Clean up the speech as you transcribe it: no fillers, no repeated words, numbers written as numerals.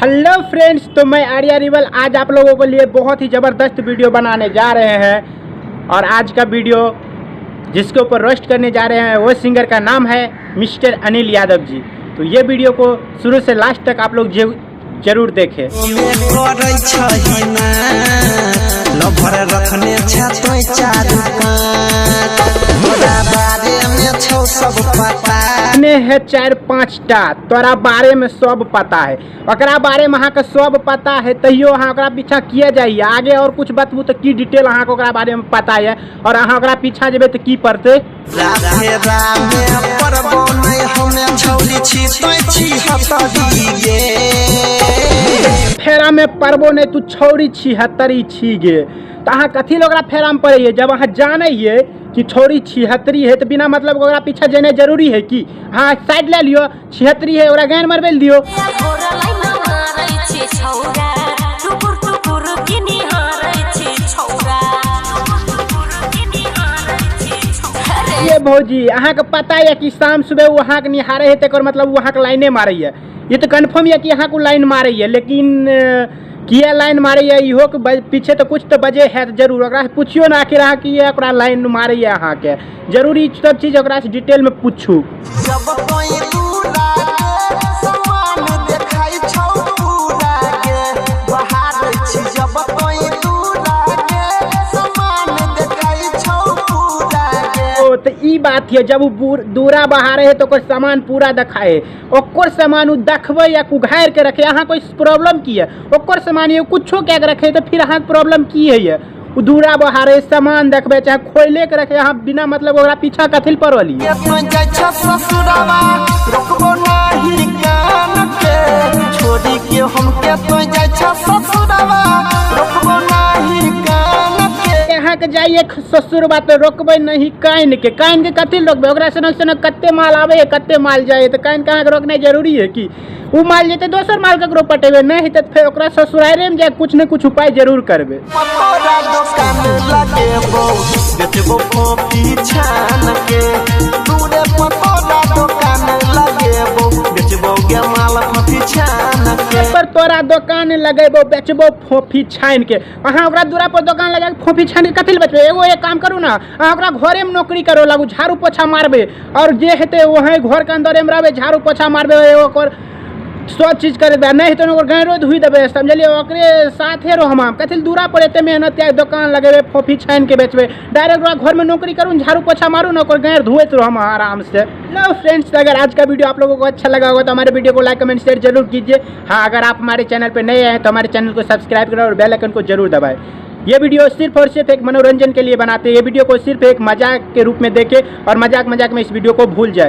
Hello friends, तो मैं आर्या reveal आज आप लोगों के लिए बहुत ही ज़बरदस्त वीडियो बनाने जा रहे हैं। और आज का वीडियो जिसके ऊपर रोस्ट करने जा रहे हैं वो सिंगर का नाम है मिस्टर अनिल यादव जी। तो ये वीडियो को शुरू से लास्ट तक आप लोग जरूर देखें। करै छही ना लभर रखने छ तोय चारू कात, तोरा बारे में छौ सब पता। ने है चार पाँच टा, तोरा बारे में सब पता है, ओकरा बारे में अहाँके सब पता है, तैयो अहाँ ओकरा पीछा किए जाइए। आगे और कुछ बतबू तो की डिटेल अहाँके ओकरा बारे में पता है, और अहाँ ओकरा पीछा जेबै तऽ की पड़तै। फेरा में पड़बो नै हमे छौरी छी तोय छी हतरी गे। फेरा में पड़बो नहीं तू छौरी छी हतरी छी गे। तऽ अहाँ कथी लए ओकरा फेरा में पड़ैए जब अहाँ जानैए कि छौरी छिहत्तरी है, तऽ बिना मतलब ओकरा पीछा जेनाइ जरूरी है कि? अहाँ साइड लए लियौ, छिहत्तरी है ओकरा गानि मरबै लए दियौ। ये भौजी अहाँके पता यऽ कि शाम सुबह ओ अहाँके निहारे है, तकर मतलब ओ अहाँके लाइने मारैए। ये तऽ कन्फर्म यऽ कि अहाँके ओ लाइन मारैए, लेकिन किया लाइन मारैए इहो के पीछे तऽ कुछ तऽ वजह हैत जरूर। ओकरा से पुछियौ ने आखिर अहाँ किया ओकरा लाइन मारैए, अहाँके जरूरी सब चीज ओकरा से डिटेल में पूछू। जब तोय दूरा के सामान देखाइ छौ पूरा गे, बहारै छी जब तोय दूरा के सामान देखाइ छौ पूरा गे। ओ तऽ ई बात यऽ, जब ओ दूरा बहारे है तऽ ओकर सामान पूरा देखाए, ओकर सामान ओ देखबै या उघारि के रखे, अहाँ कोई प्रॉब्लम की है? ओकर सामान ये कुछो कए के रखे तऽ फिर अहाँके प्रॉब्लम की है? ओ दूरा बहारे सामान देखबै चाहे खोले के रखे, अहाँ बिना मतलब ओकरा पीछा कथी लए पड़ल ये? तोय जाइ छ ससुरवा रोकबो नाही कान के, छोड़ी के हमके तोय जाइ छ ससुरवा रोकबो नाही कान के। अहाँके जाइए ससुरबा तऽ रोकबै नहीं कान के, कान के कथी रोकबै? ओकरा सनक सनक कते माल आबै है कते माल जाइ है, तऽ कान के अहाँके रोकनाइ जरूरी है कि? ओ माल जेतै दोसर माल ककरो पटेबै नहीं हेतै तऽ फेर ओकरा ससुरारे में जाए कुछ ने कुछ उपाय जरूर करबै। तोरा दोकान लगेबो बेचबो कॉफी छान के, दूरे पतोरा दोकान लगेबो बेचबो गे माल कॉफी छान के। पर तोरा दोकान लगेबो बेचबो फोफी छानि के, अहाँ ओकरा दूरा पर दोकान लगा के फोफी छानि के कथी लए बेचबै? एगो एक काम करू ना, अहाँ ओकरा घरे में नौकरी करो लागू, झाड़ू पोछा मारबै और जे हेतै वहीं घर के अंदरे में रहबै, झाड़ू पोछा मारबै, ओकर सब चीज करे देबै, नहीं हेतै ओकर गाँरो धोइ देबै, समझलियै? ओकरे साथे रहम हम, कथी लए दूरा पर एते मेहनत कए दोकान लगेबै फोफी छानि के बेचबै? डायरेक्ट ओकरा घर में नौकरी करू, झाड़ू पोछा मारू ना, ओकर गाँर धोइत रहम आराम से। लो फ्रेंड्स, अगर आज का वीडियो आप लोगों को अच्छा लगा होगा तो हमारे वीडियो को लाइक कमेंट शेयर जरूर कीजिए। हाँ, अगर आप हमारे चैनल पर नए आए हैं तो हमारे चैनल को सब्सक्राइब करें और बेल आइकन को जरूर दबाएं। ये वीडियो सिर्फ और सिर्फ एक मनोरंजन के लिए बनाते हैं, ये वीडियो को सिर्फ एक मजाक के रूप में देखें और मजाक मजाक में इस वीडियो को भूल जाए।